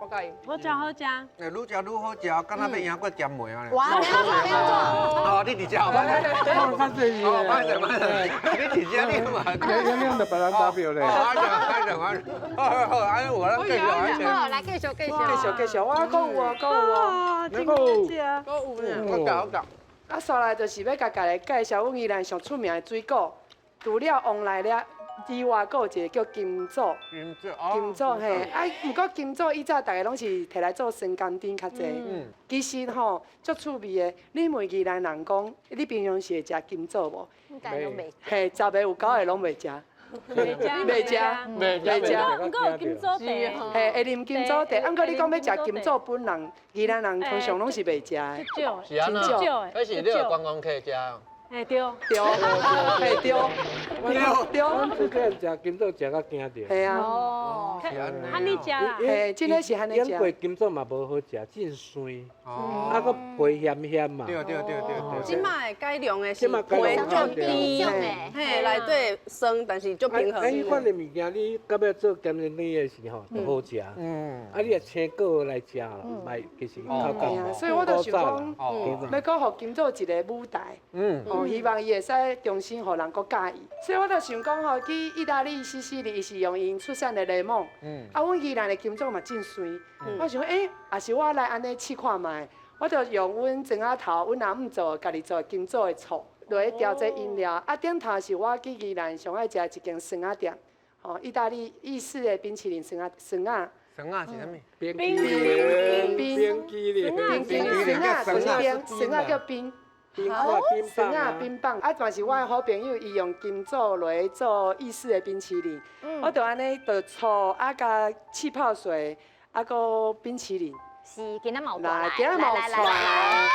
我佮意。好食好食。欸，愈食愈好食，敢若欲贏過鹹糜啊！哇，沒有錯沒有錯。哦，你佇遮，歹勢，哦，歹勢歹勢，你佇遮你嘛？兩兩就別人代表咧。歹勢歹勢歹勢，好好好，按呢有咱繼續。好，來繼續繼續。繼續繼續，我閣有哦，閣有哦。真好食。閣有呢。我食我食。啊，紲來就是欲共大家介紹阮宜蘭上出名的水果，除了旺來了以外，閣有一個叫金棗。金棗，金棗嘿，啊，毋過金棗以前逐个攏是提來做酸甘甜較濟。其實吼，足趣味的。你問宜蘭人講，你平常時會食金棗無？應該攏袂。嘿，十个有九个攏袂食。袂食，袂食，袂食。毋過有金棗茶。嘿，會啉金棗茶。啊，毋過你講欲食金棗本人，宜蘭人通常攏是袂食的。少，是按怎？彼是你有觀光客食。嘿對，對，嘿對，對對。阮之前食金棗食甲驚著。嘿啊。哦。按呢食啦。嘿，真的是按呢食。醃過金棗嘛無好食，真酸。哦。啊，閣皮鹹鹹嘛。對對對對對。這擺改良的是皮足甜，嘿，內底酸，但是足平衡。啊，彼款的物件，你到尾做鹹蛋的時候就好食。嗯。啊，你若青果來食，嘛其實口感。所以我就想講，欲閣予金棗一个舞台。嗯。哦，希望伊會使重新予人閣佮意。所以我就想講吼，去意大利西西里，伊是用𪜶出產的檸檬。嗯。啊，阮宜蘭的金棗嘛真酸。我想，欸，抑是我來按呢試看覓，我就用阮莊仔頭，阮阿姆做家己做的金棗的醋，落去調這飲料。啊，頂頭是我去宜蘭上愛食的一間酸仔店，吼，意大利意式的冰淇淋酸仔酸仔。酸仔是啥物？冰淇淋。冰淇淋。冰淇淋。酸仔不是冰，酸仔叫冰。酸仔冰棒，啊，嘛是我的好朋友，伊用金棗落去做意式的冰淇淋，我就按呢，就醋啊，佮氣泡水，啊，閣冰淇淋，是，今仔嘛有帶來，今仔嘛有帶來。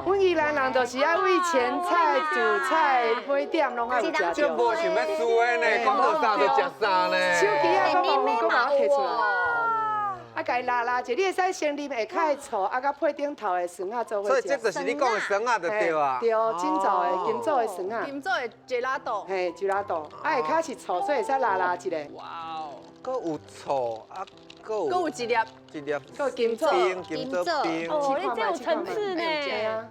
阮宜蘭人就是愛為前菜、主菜、尾點攏愛有食這無想欲輸的呢，講到啥就食啥呢。手機啊，閣嘛有，閣嘛提出來。啊，共伊拉拉者，你會使先啉下跤的醋，啊，佮配頂頭的蒜仔做伙食。所以這就是你講的蒜仔就對啊。對，真早的金棗的蒜仔。金棗的杰拉豆。嘿，杰拉豆，啊，下跤是醋，所以會使拉拉一下。哇哦，閣有醋啊，閣有。閣有一粒。一粒。閣有金棗。金棗冰。哦，你這有層次呢。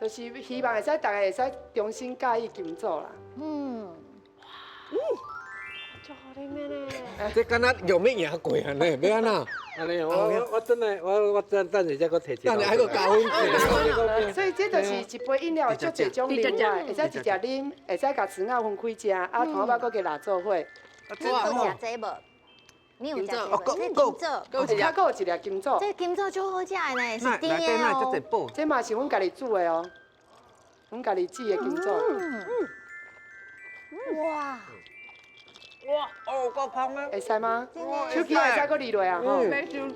就是希望會使大家會使重新佮意金棗啦。嗯。嗯。足好啉的呢。這敢若用欲贏過按呢，欲按怎？按呢，我等下我等等下才閣提一個。等下還閣加分。所以這就是一杯飲料，足濟種啉法，會使直接啉，會使共蒜仔分開食，啊，頭仔閣加拉做伙。你有食這無？你有食這無？這金棗，閣有一粒金棗。這金棗足好食的呢，是甜的哦。這嘛是阮家己煮的哦，阮家己煮的金棗。哇！哇哦，夠香的，會使嗎？手機會使閣離落啊？吼，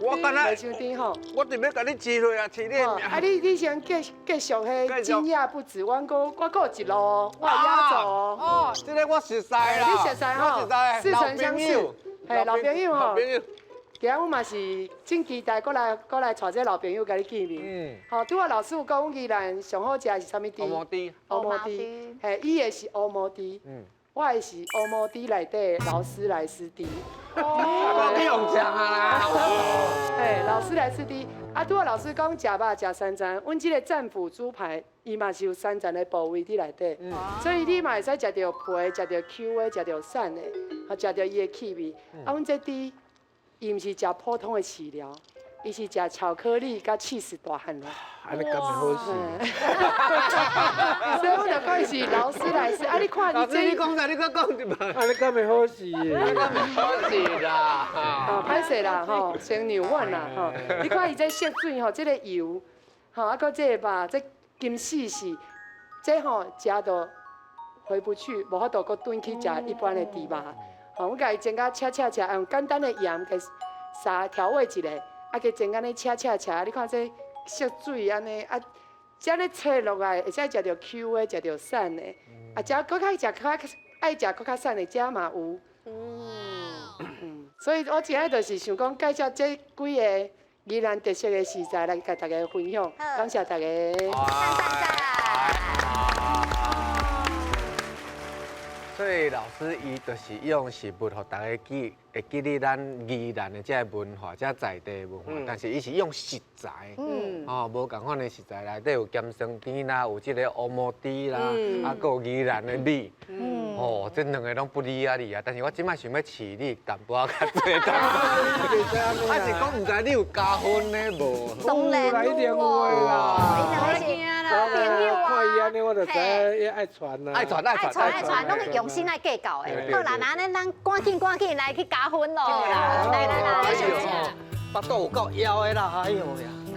我敢若袂傷甜吼。我著欲共你試落啊，試你。啊，你先繼續彼今夜不止，阮閣我閣有一路哦，我有壓軸哦。哦，這個我熟似啦。你熟似吼？似曾相識。嘿，老朋友吼。老朋友。今仔阮嘛是真期待，閣來閣來帶這老朋友共你見面。嗯。吼，拄仔老師有講，阮宜蘭上好食的是啥物豬？烏毛豬。烏毛豬。嘿，伊的是烏毛豬。嗯。我的是烏毛豬內底勞斯萊斯豬。哦，你用講啊啦！嘿，勞斯萊斯豬。啊，拄仔老師講食肉食三層，阮這個戰斧豬排，伊嘛是有三層的部位佇內底。所以你嘛會使食著皮，食著 Q 的，食著散的，予食著伊的氣味。啊，阮這豬，伊毋是食普通的飼料，伊是食巧克力佮起司大漢的。按呢敢會好勢？所以我就講伊是勞斯萊斯。啊，你看你這，你講啥？你閣講一擺。按呢敢會好勢？好勢啦！哦，歹勢啦吼，先讓阮啦吼。你看伊這色水吼，這個油，吼啊，閣這個肉，這金絲絲，這吼食到回不去，無法度閣轉去食一般的豬肉。吼，阮共伊煎甲切切切，用簡單的鹽共撒調味一下，啊，共煎按呢切切切，你看這色水按呢啊，這呢切落來會使食著 Q 的，食著散的，啊，食閣較食較愛食閣較散的，遮嘛有。嗯，所以我今仔就是想講介紹這幾個宜蘭特色的食材來共大家分享，感謝大家。所以老師伊就是用食物，予大家記，會記得咱宜蘭的這个文化，這在地文化。但是伊是用食材，哦，無仝款的食材內底有鹹酸甜啦，有這個烏毛豬啦，啊，閣有宜蘭的米，哦，這兩个攏不離啊離啊。但是我這擺想欲試你淡薄仔較濟淡薄。啊是講毋知你有加分呢無？當然一定有的啦。老朋友啊，看伊按呢，我就知影愛傳啦。愛傳愛傳愛傳，攏是用心來計較的。好啦，那按呢，咱趕緊趕緊來去加分咯。來來來，腹肚有夠枵的啦，哎呦呀！開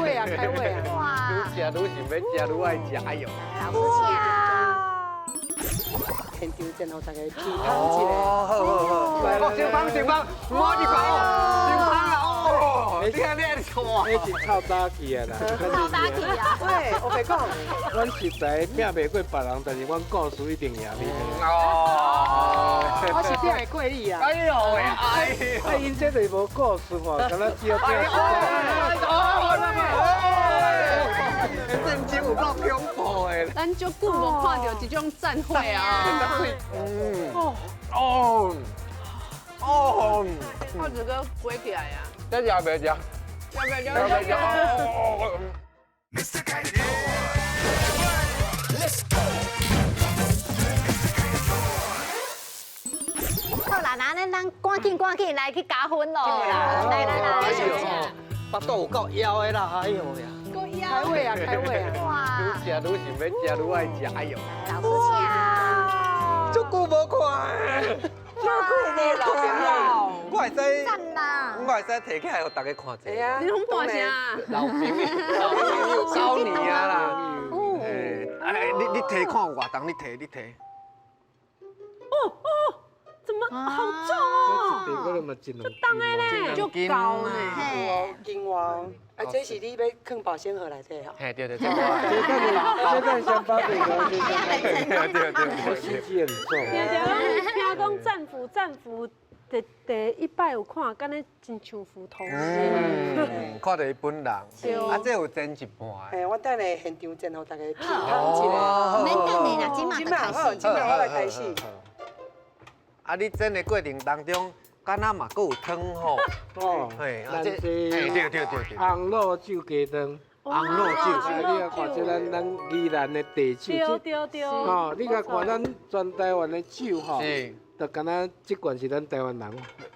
胃啊，開胃啊！哇！愈食愈想欲食，愈愛食，哎呦！老師請。現場先予大家批判一下。好好好，哦，先放先放，摸一口，先放啦哦。你看你錯啊！彼是臭早起啊啦。臭早起啊！喂，我白講。阮實在拼袂過別人，但是阮故事一定贏你。哦。我是拼會過你啊！哎呦喂，哎呦！啊，𪜶這就是無故事吼，敢若只有拼。真正有夠恐怖的。咱足久無看著這種戰會啊！嗯。哦。哦。我這個關起來啊！這食袂食？食袂食？食袂食？好啦，那按呢，咱趕緊趕緊來去加分咯！來來來，腹肚有夠枵的啦，哎呦呀！開胃啊，開胃啊！哇！愈食愈想欲食，愈愛食，哎呦！老師請。足久無看，足久無看。我會使，我會使提起來予大家看者。你攏看啥？老朋友，老朋友九年啊啦。哎，你提看有偌重？你提，你提。哦哦，怎麼好重哦？能嘛一兩斤咧，就厚呢，嘿，斤外，啊，這是你欲囥保鮮盒內底吼。嘿，對對對，這個香包對對對對，我心機很重。聽聽講戰斧戰斧。第第一擺有看，敢若真像斧頭。嗯，看著伊本人。啊，這有煎一半。嘿，我等下現場煎予大家品嘗一下。免等下啦，這馬就開始。這馬我來開始。啊，你煎的過程當中，敢若嘛閣有湯吼？哦，嘿，咱這對對對對對。紅滷酒雞湯。紅滷酒，你看這咱宜蘭的地酒。對對對。吼，你共看咱全台灣的酒吼。就敢若這罐是咱台灣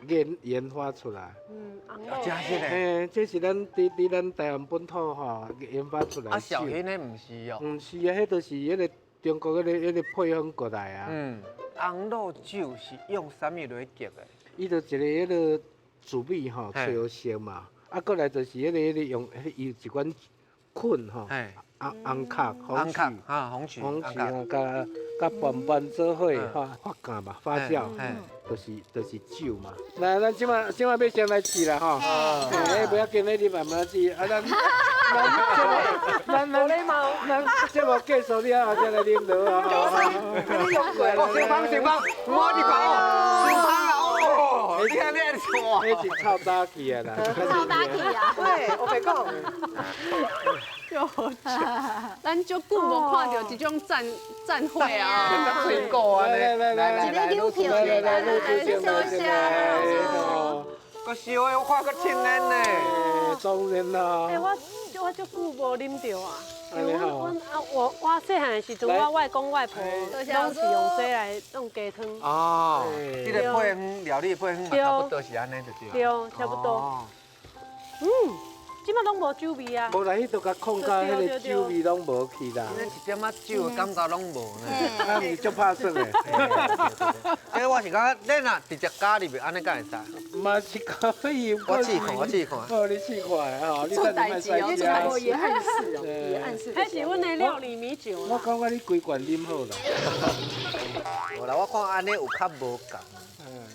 人研發出來。嗯，真是嘞。嘿，這是咱佇咱台灣本土吼研發出來。啊，紹興的毋是哦。毋是啊，彼都是彼個中國彼個配方過來啊。嗯，紅滷酒是用啥物來結的？伊就一個彼個糯米吼，炒熟嘛，啊，過來就是彼個用彼有一款菌吼。紅紅殼，紅曲，啊，紅曲，紅曲啊，佮佮拌拌做伙，發酵嘛，發酵，就是酒嘛。來，咱這馬欲先來試啦吼。哎，不要緊，你慢慢試。啊，咱節目結束了後，再來啉落啊。你用過？哦，小芳，小芳，我你講哦，小芳啊，哦，你看你錯，那是臭早起啊啦。臭早起啊！喂，我袂講。就咱足久無看著這種戰會啊！水果啊，來來來，一个扭票，來來來，多謝。閣燒的，我看閣清煙呢。當然啦。欸，我足久無啉著啊。因為阮啊，我細漢的時陣，我外公外婆攏是用這來弄雞湯。哦，這個配方料理配方嘛，差不多是按呢就對。對，差不多。嗯。這馬攏無酒味啊！無啦，彼都共控到彼个酒味攏無去啦。一點仔酒的感覺攏無呢。啊，毋是足拍算的。欸，我是感覺，咱若直接加入去，按呢敢會使？嘛是可以。我試看，我試看。好，你試看吼，你等下莫使食。也暗示哦，也暗示。彼是阮的料理米酒。我感覺你規罐啉好啦。無啦，我看按呢有較無仝。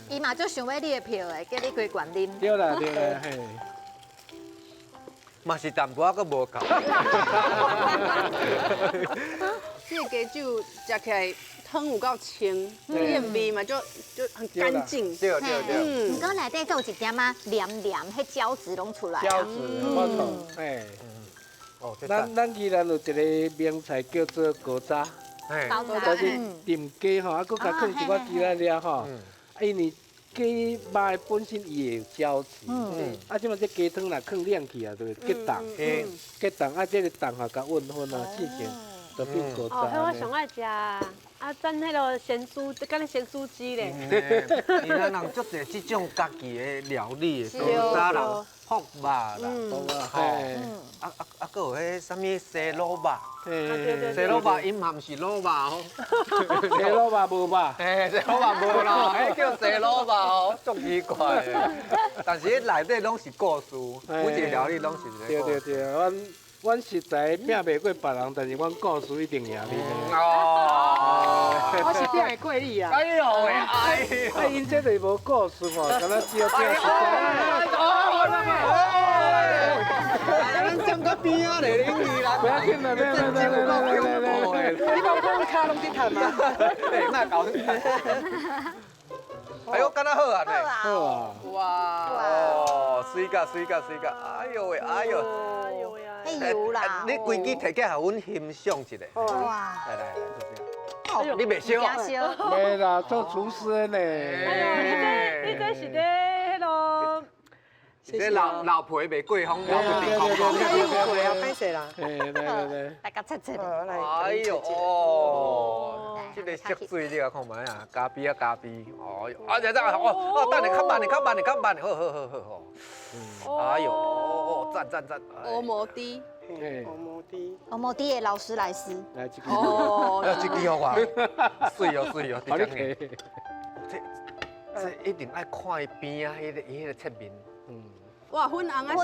伊嘛足想欲你的票的，叫你規罐啉。對啦對啦，嘿。嘛是淡薄仔閣無夠。這個雞酒食起來湯有夠清，那個味嘛就很乾淨。對對對。毋過內底閣有一點仔黏黏，彼膠質攏出來。膠質，無錯。嘿。哦，咱宜蘭有一个名菜叫做高渣，高渣，就是浸雞吼，啊，閣共囥一寡其他料吼，啊，因為雞肉本身伊會有膠質，啊，這馬這雞湯若囥冷去啊，就會結凍，結凍啊，這个凍啊，共混混啊，變成就變高渣。哦，彼我上愛食，啊，煎彼个鹹酥，敢若鹹酥雞咧。宜蘭人足濟這種家己的料理的，古早人福肉啦，吼，啊，閣有彼啥物西滷肉，西滷肉伊嘛毋是滷肉哦，西滷肉無肉，嘿，西滷肉無啦，彼叫西滷肉哦，足奇怪的。但是彼內底攏是故事，每一个料理攏是一個故事。對對對，阮實在拼袂過別人，但是阮故事一定贏你。哦，我是拼會過你啊！哎呦喂，哎呦，啊，𪜶這就無故事吼，敢若只有拼實在。咱站到邊仔咧，恁宜蘭。不要緊啦，來來來來來來，你講阮跤攏佇趁嗎？對，莫搞。哎呦，敢若好啊呢。好啊。哇。哦，水甲水甲水甲，哎呦喂，哎呦。哎油啦！你規支提起來，予阮欣賞一下。哇！來來來，你袂燒啊？袂啦，做廚師的呢。哎呦，你這是咧彼个？這老皮袂過風，老不定風。有過啊，歹勢啦。來來來，大家切切。哎呦哦，這个色水你來看覓啊？咖啡啊咖啡，哎呦，啊這這哦哦，等下較慢的較慢的較慢的，好好好好好。哎呦哦，讚讚讚。烏毛豬。烏毛豬。烏毛豬的勞斯萊斯。來這支。哦，這支好啊，媠哦媠哦，這這一定愛看伊邊仔彼个伊彼个切面。哇，粉紅啊色，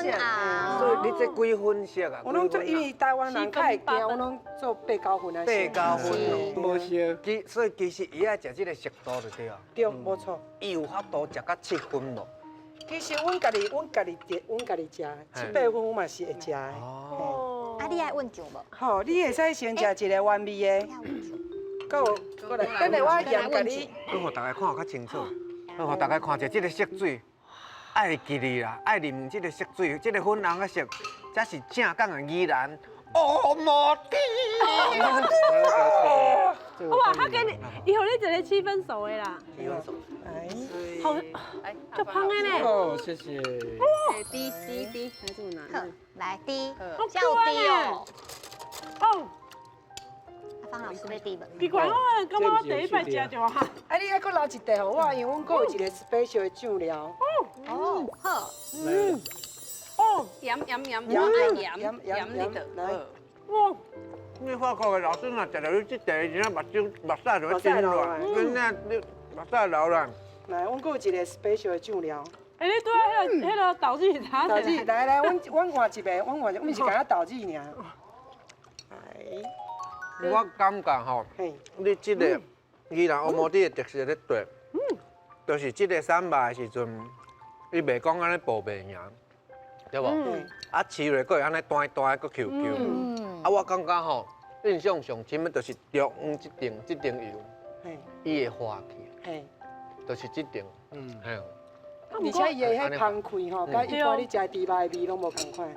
所以你這幾分色啊？我攏做，因為台灣人較會驚，我攏做八九分啊。八九分哦，無色。所以其實伊愛食這个熟度就對啊。對，無錯。伊有法度食到7分無？其實阮家己，阮家己食，阮家己食，七八分阮嘛是會食的。哦。啊，你愛溫醬無？好，你會使先食一個原味的。閣有，過來，等下我鹽共你。閣予大家看較清楚，閣予大家看一下這個色水，愛記得啦，愛啉這個色水，這個粉紅的色，才是正港的宜蘭烏毛甜。哇，他給你，伊予你一個七分熟的啦。七分熟。哎，好，足芳的呢。哦，謝謝。滴滴滴，來這麼難。來滴，這有滴哦。哦。方老師欲滴無？奇怪，我感覺我第一擺食著哈。啊，你還閣留一塊予我，因為阮閣有一個 special 的醬料。哦，好。嗯。哦，鹽鹽鹽，我愛鹽鹽你的。來。哇！你法國的老師若食著你這塊，真正目睭目屎就會真軟，真正你目屎流啦。來，阮閣有一個 special 的醬料。欸，你拄仔彼個豆子是啥？豆子，來來，阮阮換一個，阮換，阮是干焦豆子爾。來。我感覺吼，你這個宜蘭烏毛底的特色咧對，就是這個三肉的時陣，伊袂講按呢薄袂爾，對無？啊，飼落閣會按呢彈彈，閣 Q Q。啊，我感覺吼，印象上深的就是中央這頂油，伊會化去，就是這頂，嘿。而且伊的彼芳氣吼，佮一般你食豬肉的味攏無仝款。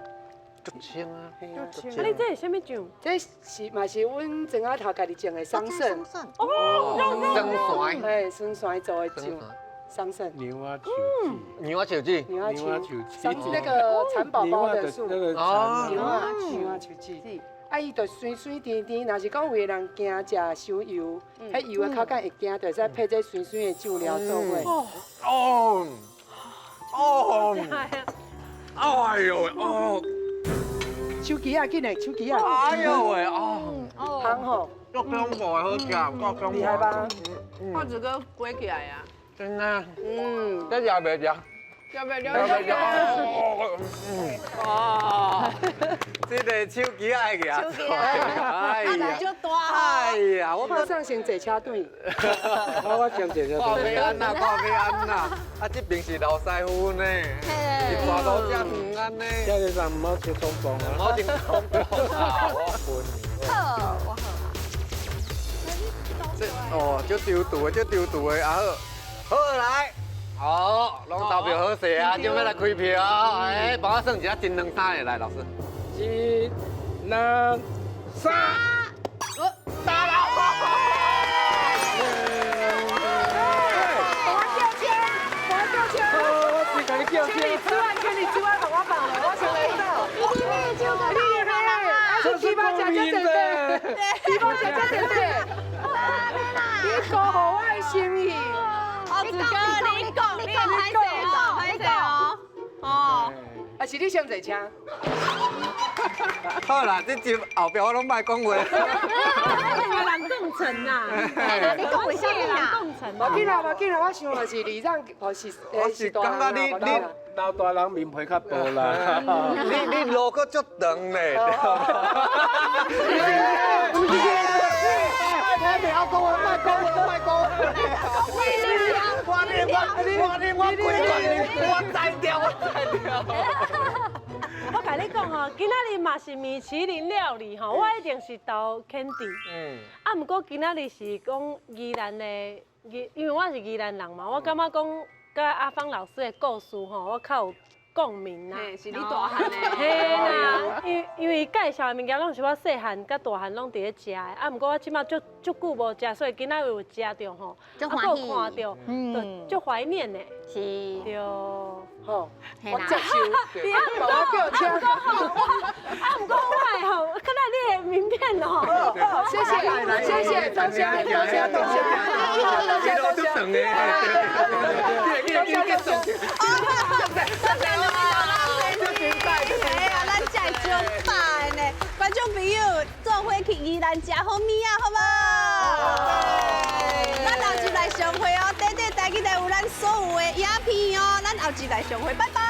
足清啊！啊，你這是啥物醬？這是嘛是阮庄仔頭家己種的桑葚。哦，桑葚。嘿，桑葚做的醬，桑葚。牛仔樹子。牛仔樹子。牛仔樹子。那個蠶寶寶的樹。哦。牛仔牛仔樹子。啊，伊就酸酸甜甜，若是講有的人驚食傷油，彼油的口感會驚，就會使配這酸酸的醬料做伙。哦。哦。哎呦哦。手機啊，緊來，手機啊！哎呦喂，哦，芳吼，足恐怖的好食，夠恐怖。厲害吧？我這個關起來啊！真的。嗯。這食袂食？食袂了。食袂了。哦。這個手機愛去啊！手機啊！哎呀，足大。哎呀，我馬上先坐車隊。我先坐車隊。看欲按怎，看欲按怎。啊，這邊是老師傅呢，是大路遮遠按呢。這個人毋好傷衝動啊！毋好傷衝動啊！我分。好，我好。這哦，足丟肚的，足丟肚的，啊好，好來，好，攏投票好勢啊，準備來開票，哎，幫我算一下，一、兩、三的來，老師。一、兩、三，打了！我叫車，我叫車，我是共你叫車。請你之外，請你之外，共我放了，我先來到。你你就個大人啊！這是公平的。起碼食遮濟塊。你辜負我的心意。哦，子哥，你講，你講，歹勢哦，歹勢哦，哦。還是你先坐車？好啦，這集後壁我攏莫講話。人講成啦，你講為啥物啦？無緊啦，無緊啦，我想嘛是禮讓，是我是感覺你老大人面皮較薄啦。你路閣足長咧。不是這個，我袂曉講話，莫講話，莫講話。我你我我你我規個我知掉，我知掉。我共你講吼，今仔日嘛是米其林料理吼，我一定是投 Candy。嗯。啊，毋過今仔日是講宜蘭的，因為我是宜蘭人嘛，我感覺講佮阿芳老師的故事吼，我較有共鳴啦。是你大漢的。嘿啦，因為伊介紹的物件攏是我細漢佮大漢攏佇咧食的，啊，毋過我這馬足足久無食，所以今仔日有食著吼，足歡喜，看著，足懷念的。是。對。吼，我接受。你啊，我叫車。啊，毋過我的吼，看來你的名片哦。謝謝，謝謝，多謝，多謝，多謝，多謝，多謝。多謝，多謝。哎呀，咱食足飽的呢，觀眾朋友，做伙去宜蘭食好物仔，好無？咱後集來相會哦，短短台語台有咱所有的影片哦，咱後集來相會，拜拜。